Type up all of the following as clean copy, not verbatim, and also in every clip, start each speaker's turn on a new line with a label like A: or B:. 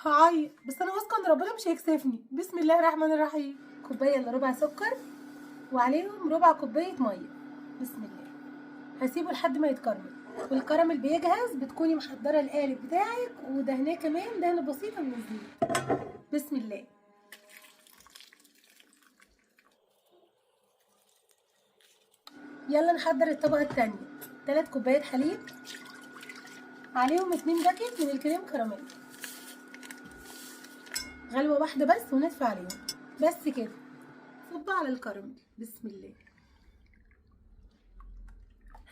A: هعيط، بس انا واثقة ان ربنا مش هيكسفني. بسم الله الرحمن الرحيم. كوباية الا ربع سكر، وعليهم ربع كوباية مية. بسم الله. هسيبه لحد ما يتكرمل، والكراميل بيجهز بتكوني محضرة القالب بتاعك ودهناه كمان دهنه بسيطة من الزيت. بسم الله. يلا نحضر الطبقة التانية. 3 كوبايات حليب، عليهم 2 باكت من الكريم كراميل، غلوه واحدة بس وندفع عليهم بس كده. صب على الكراميل. بسم الله.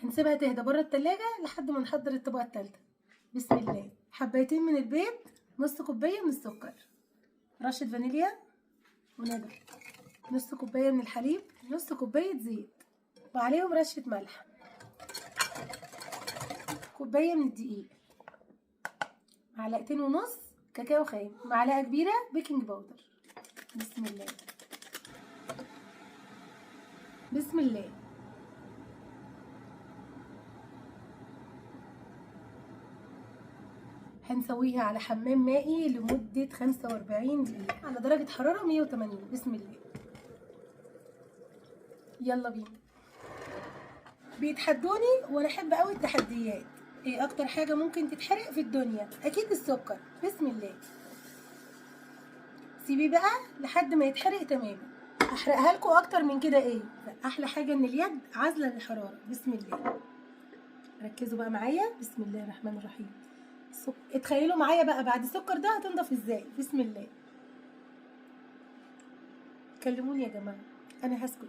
A: هنسيبها تهدى بره التلاجة لحد ما نحضر الطبقة التالتة. بسم الله. حبايتين من البيض، نص كوباية من السكر، رشة فانيليا وندى، نص كوباية من الحليب، نص كوباية زيت، وعليهم رشة ملح، كوباية من الدقيق، معلقتين ونص كاكاو خام، معلقة كبيرة baking powder. بسم الله. بسم الله. هنسويها على حمام مائي لمدة 45 دقيقة على درجة حرارة 180. بسم الله. يلا بينا. بيتحدوني وانا احب قوي التحديات. ايه اكتر حاجة ممكن تتحرق في الدنيا؟ اكيد السكر. بسم الله. سيبيه بقى لحد ما يتحرق تماما. احرقها لكم اكتر من كده. ايه احلى حاجة؟ ان اليد عازلة للحرارة. بسم الله. ركزوا بقى معايا. بسم الله الرحمن الرحيم. اتخيلوا معايا بقى بعد السكر ده هتنضف ازاي. بسم الله. كلموني يا جماعة، انا هسكت،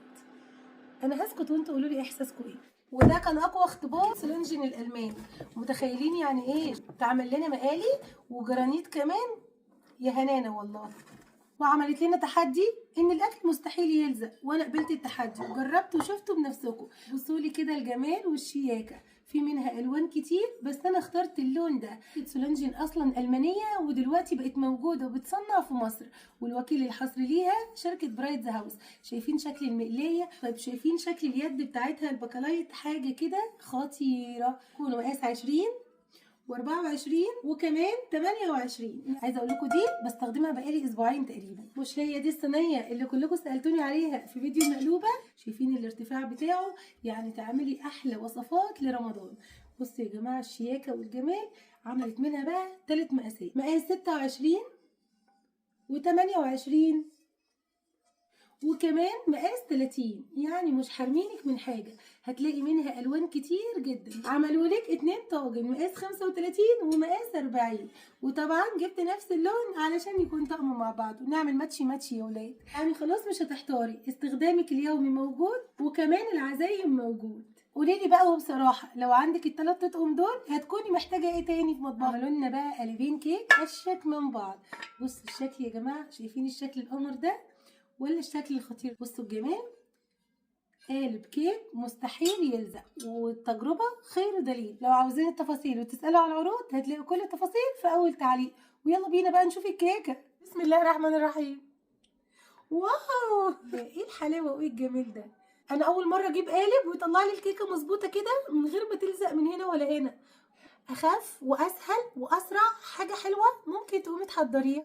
A: انا هسكت وانتوا قولوا لي احساسكم ايه. وده كان اقوى اختبار سولينجن الالماني. متخيلين يعني ايه تعمل لنا مقالي وجرانيت كمان؟ يا هنانه والله. وعملت لنا تحدي ان الاكل مستحيل يلزق، وانا قبلت التحدي وجربت وشفته بنفسكم. بصوا لي كده الجمال والشياكه، في منها الوان كتير بس انا اخترت اللون ده. سولينجن اصلا المانية ودلوقتي بقت موجودة وبتصنع في مصر، والوكيل الحصري ليها شركة برايت هاوس. شايفين شكل المقلايه؟ طيب شايفين شكل اليد بتاعتها البكلايت؟ حاجة كده خطيرة. كونوا مقاس 20 و24 وكمان 28. عايزه اقول لكم دي بستخدمها بقالي اسبوعين تقريبا. مش هي دي الصينية اللي كلكم سالتوني عليها في فيديو المقلوبة؟ شايفين الارتفاع بتاعه؟ يعني تعملي احلى وصفات لرمضان. بصوا يا جماعة الشياكه والجمال. عملت منها بقى 3 مقاسات، مقاس 26 و28 وكمان مقاس 30. يعني مش حارمينك من حاجة، هتلاقي منها الوان كتير جدا. عملوا لك 2 طاجن، مقاس 35 ومقاس 40، وطبعا جبت نفس اللون علشان يكون طقم مع بعض ونعمل ماتشي ماتشي يا ولاد. يعني خلاص مش هتحتاري، استخدامك اليومي موجود وكمان العزايم موجود. قولي لي بقى وبصراحة لو عندك ال3 اطقم دول هتكوني محتاجه ايه تاني في مطبخك؟ عملوا لنا بقى قالبين كيك اشيك من بعض. بصوا الشكل يا جماعة، شايفين الشكل القمر ده ولا الشكل الخطير؟ بصوا الجمال. قالب كيك مستحيل يلزق، والتجربة خير دليل. لو عاوزين التفاصيل وتسألوا على العروض هتلاقوا كل التفاصيل في أول تعليق. ويلا بينا بقى نشوف الكيكة. بسم الله الرحمن الرحيم. واو، ايه الحلاوة وايه الجمال ده! أنا أول مرة أجيب قالب ويطلع لي الكيكة مظبوطة كده من غير ما تلزق من هنا ولا هنا. أخف وأسهل وأسرع حاجة حلوة ممكن تقومي تحضريها.